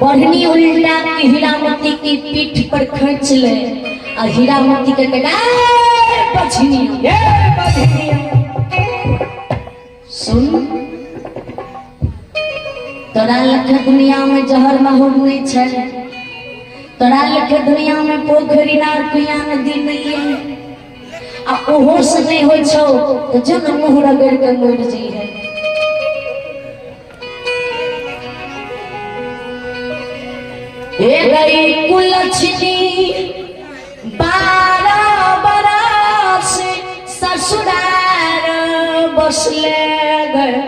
बढ़नी उल्टा के हीरामती की पीठ पर खींच ले आ हीरामती के कहता, "ए, बझनिया, ए बझनिया, सुन, तोरा लखे दुनिया में जहर माहौल नहीं छै, तोरा लखे दुनिया में पोखरि नार कुइया नदी नहीं है, आ ओहो से नहीं होइ छौ तो जन मुँह रगड़ के मरि जइहे। हे गई कुलछनी 12 बरस ससुरार बसले गए,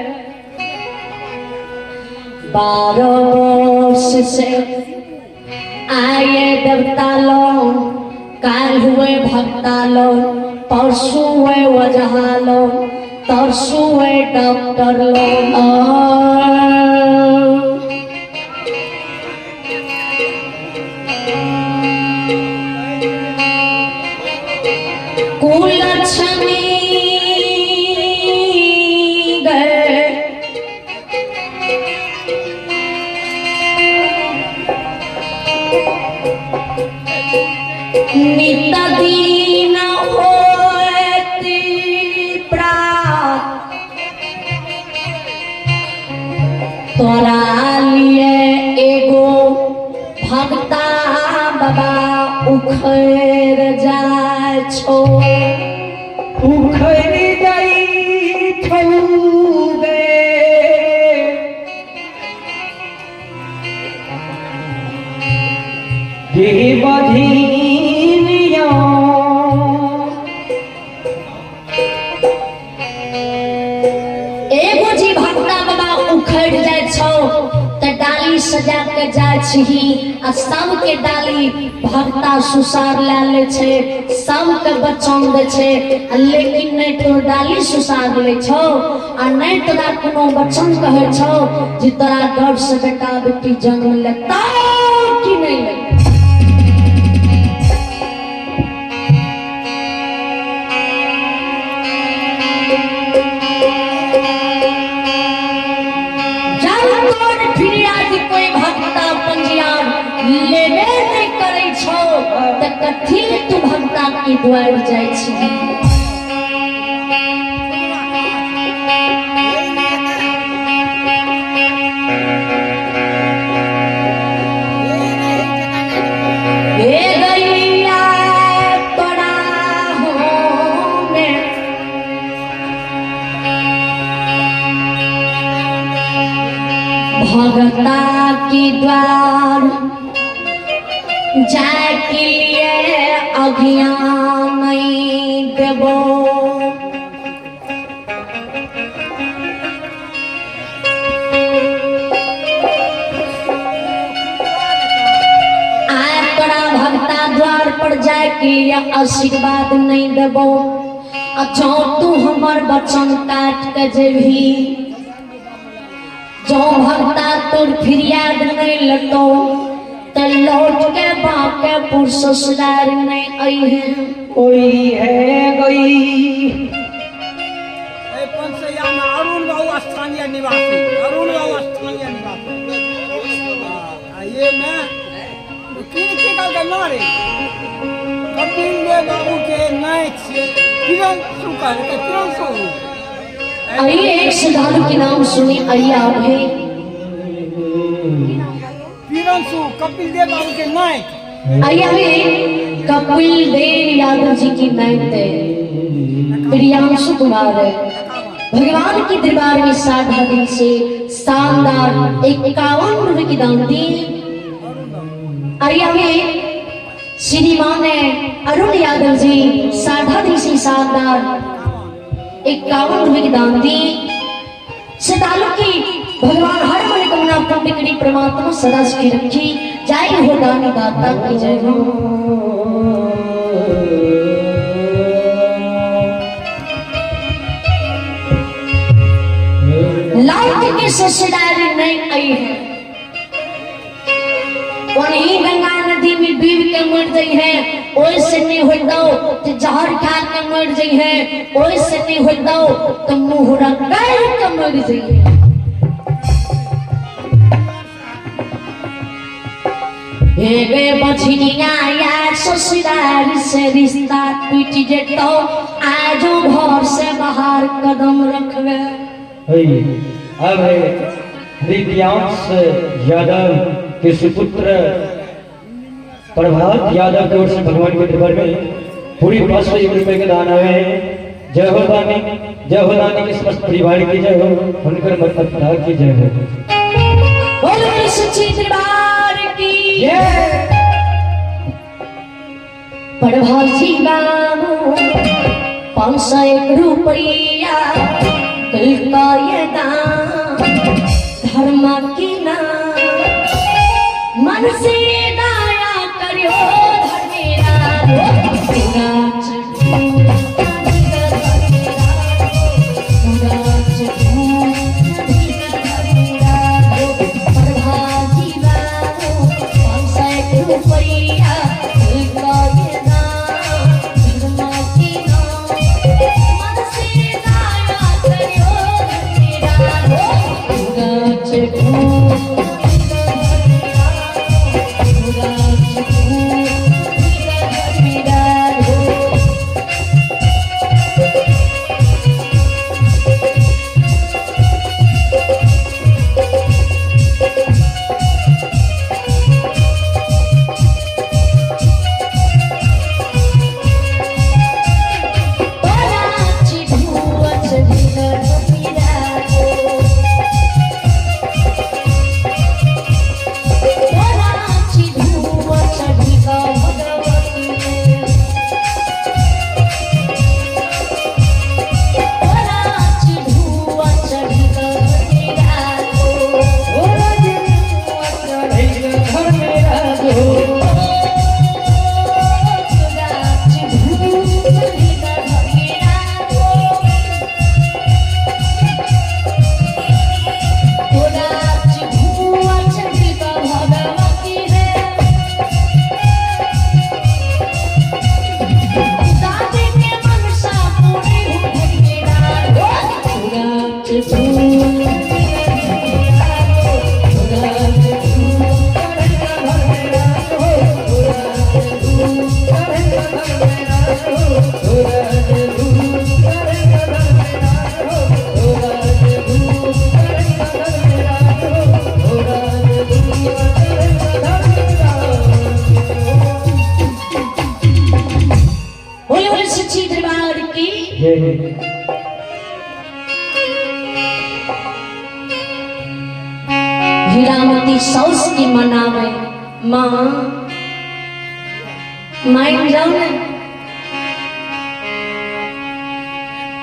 12 वर्ष से आए देवता लोग, काल हुए भक्ता लोग, परसों हुए वजहा लोग, तरसों हुए डॉक्टर लोग। कुलक्ष्मी गए नित दिन होती प्रात, तोरा लिए एगो भक्ता बाबा उखड़ जाय छो, उखड़ जाइ छौ गे। जे बधिनिया, एगो जी भक्ता बाबा उखड़ जाय छौ त डाली सजा के जाय छही आ सबके डाली भक्ता सुसार लै ले छै, सबके बचन दै छै, आ लेकिन नहि तो डाली सुसार लै छौ आ नहि तोरा कोनो वचन कहै छौ जे तोरा गर्भ से बेटा बेटी जन्म लेता कि नहि लेता। जब तोर फिरियाद कोई भक्ता पंजियार लेबे नहि करै छौ तऽ कथी ले तू भक्ता के दुआरि जाइ छी? हे गैया तोरा में भगता की द्वार जाय के लिए अज्ञान नहीं देबो, आय तोरा भगता द्वार पर जाय के लिए आशीर्वाद नहीं देबो, आ जँ तू हमर वचन काट के जेबही, जँ भगता तोर फिरियाद नहीं लटो तो लौट के बांकेपुर ससुराल नहीं आई है। कोई है गई पंचैया में अरुण बाबू स्थानीय निवासी, अरुण बाबू स्थानीय निवासी। आ ये में किन के कहलकै ना रे कपिल देव बाबू के नहि छियै, किरण सु कहलकै, किरण सु। आइए एक श्रद्धालु के नाम सुनी, आइए आप है किरण सु कपिल देव बाबू के नाइट। आइए हमें कपिल देव यादव जी की नाइट है, प्रियांशु कुमार है। भगवान के दरबार में साधा दिन से शानदार 51 रुपए की दान दी। आइए हमें श्रीमान है अरुण यादव जी साधा दिन से शानदार 51 रुपए की दान दी। श्रद्धालु की भगवान हर मनोकामना पूर्ण करी, परमात्मा सदा सुखी रखी। जय हो दानी दाता की जय हो। लौट के ससुराल नहीं आई है, वहीं गंगा नदी में डूब के मर जाइ है, ओहि से नहीं होइतौ तो जहर खा के मर जाइ है, ओहि से नहीं होइतौ तो मुंह रंगाई के मर जाइ है। हे गे बछिनिया या ससुराल से रिश्ता टूट जेतौ, आजो घर से बाहर कदम रखबे। अब है हृदयांश यादव के सुपुत्र प्रभात यादव की ओर से भगवान के दरबार में पूरी 501 रुपए के दान आए हैं। जय हो दानी, जय हो दानी के समस्त परिवार की जय हो, उनकर मत की जय हो। बोलो सच्ची दरबार की जय। प्रभाजी बाबू 501 रुपया कुल का ये दान धर्म की नाम, मन से दया करियो धर्मेरा। प्रभाजी बाबू 501 रुपया कुल का ये दान धर्म की नाम, मन से दया करियो धर्मेरा। बोले बोले सच्ची दरबार की जय। हीरामती साउस की मनावे माँ माइन जाओ ने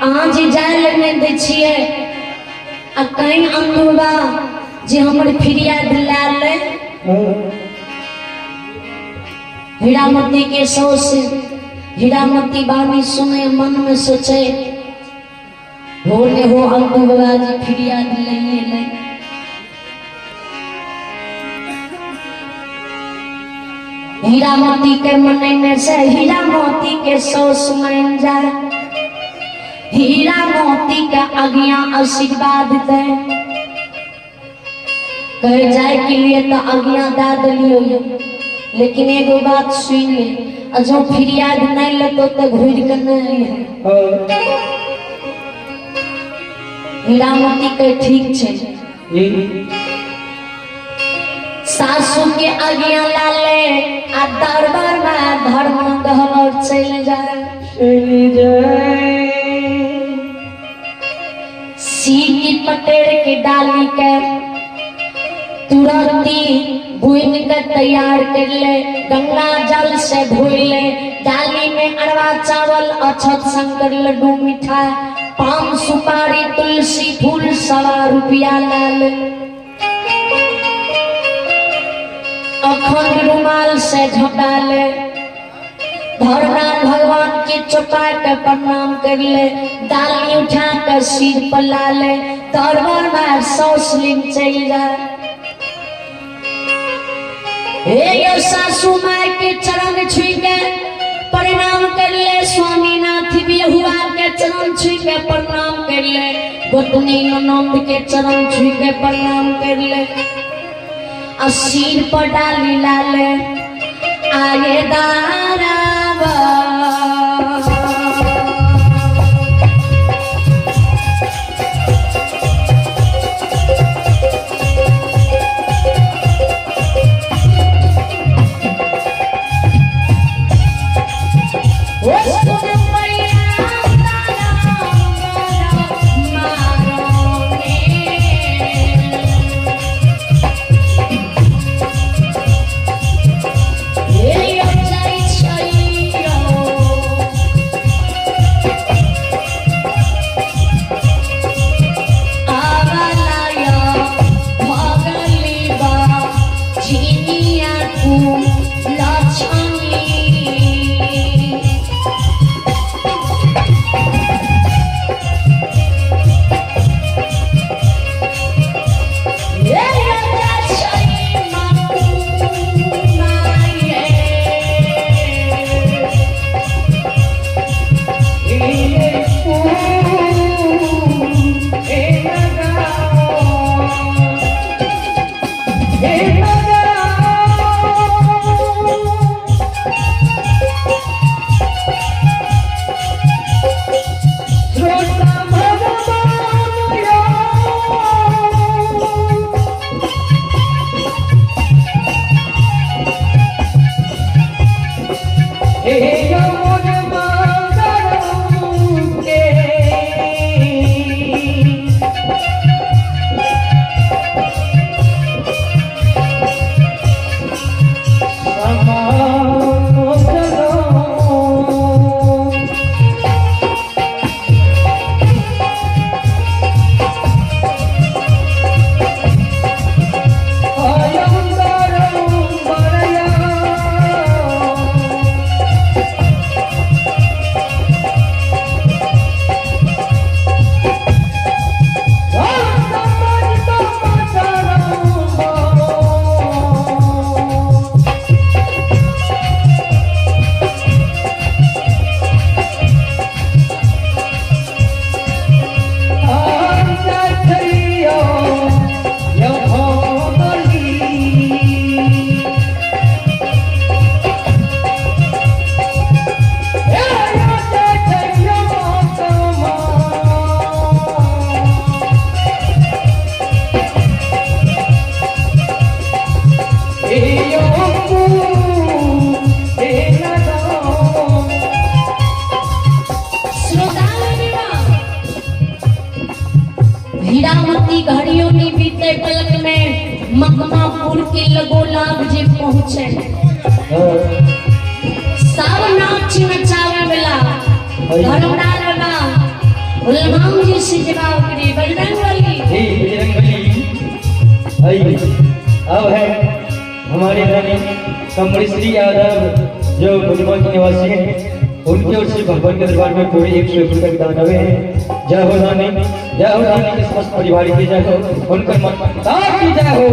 आज जाय ले नहीं दै छियै आ कहीं अंगुबा जे हमर फिरियाद ला ले। हीरामती के साउस हीरामती बानी सुने मन में सोचे हो ने हो अंगुबा जी फिरियाद लइए ले। हीरामती के मनने से हीरामती के साउस मान जाए, हीरामती के अगिया आशीर्वाद दे। कहे जाए के लिए तो अगिया दा दिलियो, लेकिन एगो बात सुन ले, आ जो फिरियाद नहीं लेतो तो घूर के नहीं है। हीरामती के ठीक छे सासू के आज्ञा लाले आ दरबार में धर्म गहवर चल जाए। सीकी पटेर के डाली के तुरंती बुन के तैयार कर ले, गंगा जल से धोई ले, डाली में अरवा चावल अक्षत शंकर लड्डू मिठाई पान सुपारी तुलसी फूल 125 रुपया ला ले, अखंड रुमाल से झपा ले, धर्मनाथ भगवान के चौपा के प्रणाम कर ले, डाली उठा के सिर पर ला ले, दरबार में सौस लिंग चल जाए। हे यो सासू माय के चरण छुई के प्रणाम कर ले, स्वामीनाथ बिहुआ के चरण छुई के प्रणाम कर ले, गोतनी ननंद के चरण छुई के प्रणाम कर ले, आ सिर पर डाली लाले आगे दारावा। ओ सुन मैया तारा मारो ने। हे यो जाइ छैयो आवालाय भगलिबा झिनिया कु लक्ष्मी। हे यो जाइ छै माये। हीरामती घड़ियों ने बीते पलक में मकमापुर के लगोलाग जे पहुंचे। सब नाच नचावे वाला धर्मराज बाबा हनुमान जी से जवाब करे बजरंग बली। जी बजरंग बली। अब है हमारे रानी कमलेश्वरी यादव जो मुजमा के निवासी हैं, उनकी ओर से भगवान के दरबार में पूरे 101 रुपये दान हुए हैं। जय हो रानी, जय हो रानी के समस्त परिवार की जय हो, उनकर माता की जय हो।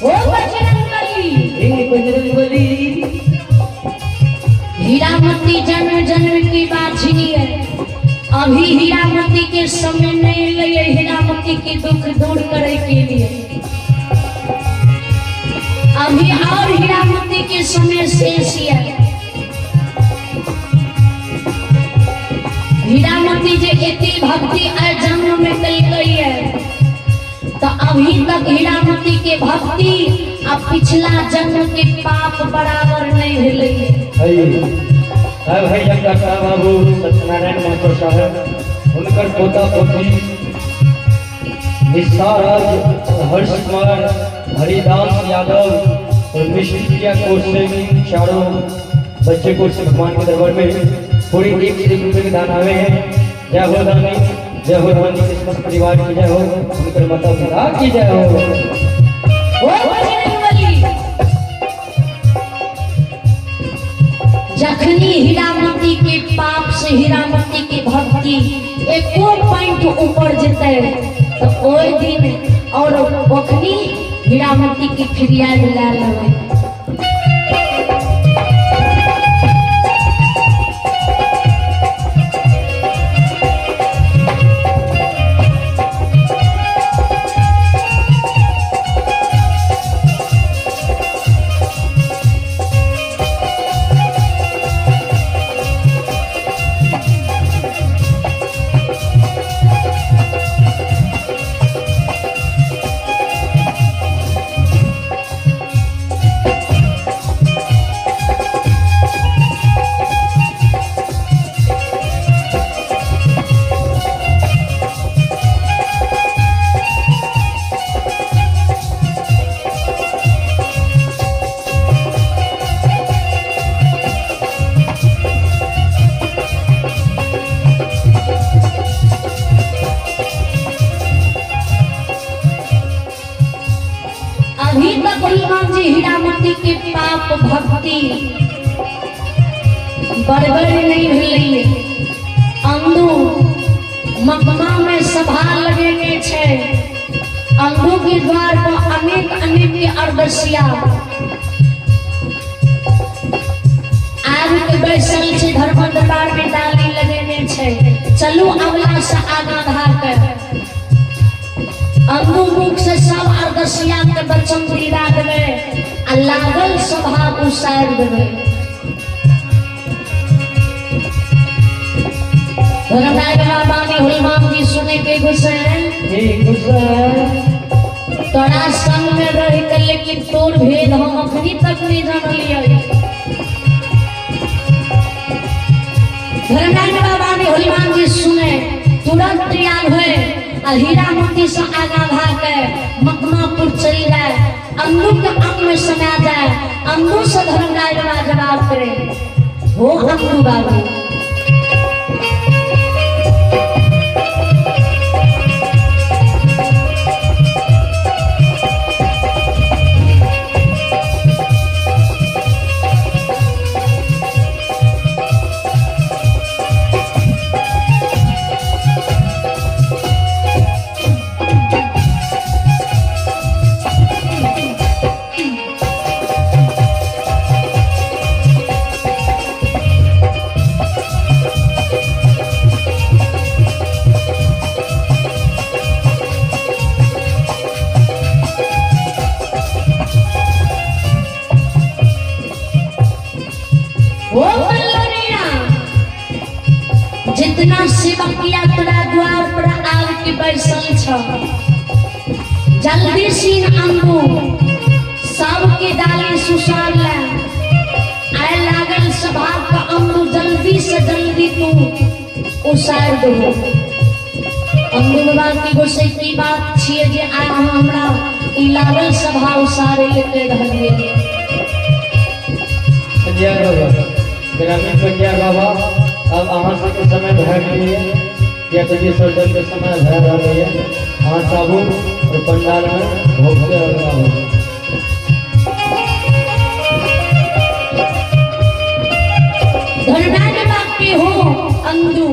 ओ बजरंग बली। हे बजरंग बली। हीरामती जन्म जन्म की बाझिनी है, अभी हीरामती के समय नहीं लिए हीरामती के दुख दूर करे के लिए। अभी और हीरामती के समय शेष है। हीरामती जे इतनी भक्ति आय जन्म में कल गई है, तो अभी तक हीरामती के भक्ति अब पिछला जन्म के पाप बराबर नहीं भेलै है। अब है डॉक्टर बाबू सत्यनारायण महतो साहब, उनकर पोता पोती निसाराज हर्ष कुमार हरिदास यादव और मिश्रिया कोसेनी चारों बच्चे को उससे भगवान के दरबार में पूरी 1 रुपये के दान आवे हैं। जय हो दानी, जय हो दानी, किस्मत परिवार की जय हो, उनकर माता पिता की जय हो। ओ बजरंगबली, जखनी हीरामती के पाप से हीरामती के भक्ति एको पॉइंट ऊपर जेतै तो ओहि दिन और ओखनी हीरामती के फिरियाद ला लेबै। अभी तक हनुमान जी हीरामती के पाप भक्ति बड़बड़ नहीं भेलै। अंदू मकमा में सभा लगेने छै। अंदू के द्वार पर अनेक अनेक के अरदसिया आबि के बैसल छै। धर्म दरबार में डाली लगेने छै। चलू अगला से आगा धार के अंदू मुख से सब अरदसिया के बचन दिला देबै आ लागल सभा उसारि देबै। धर्मराय बाबा बानी हनुमान जी सुने के गुस्से ठीक गुस्सा। तोरा संग में रह के लेकिन तोर भेद हम अखनी तक नहीं जानलियै। धर्मराय बाबा ने हनुमान जी सुने, तुरंत तैयार हुए आ हीरा मोती से आगा भाग के मकमापुर चल जाए, अंदू के अंग में समा जाए। अंदू से धर्मराय बाबा जवाब करे, हो अंदू बाबू। ओ बल्लरिया, जितना सेवकिया तोरा द्वार पर आब के बैसल छ, जल्दी सीन अंगू सबके डाली सुसार ले आए। लागल सभा का अंगू जल्दी से जल्दी तू उसार दो। अंगू बाबा की गोसै की बात छियै जे आइ अहाँ हमरा ई लागल सभा उसारे लेके रहलियै। पंजियार बाबा, ग्रामीण पंजियार बाबा, अब अहाँ सबके समय भए गेलैए, या तऽ विसर्जन के समय भए रहलैए। अहाँ सब आबू और पंडाल में भोग के आबू। धर्मराज बाप के हो अंदू।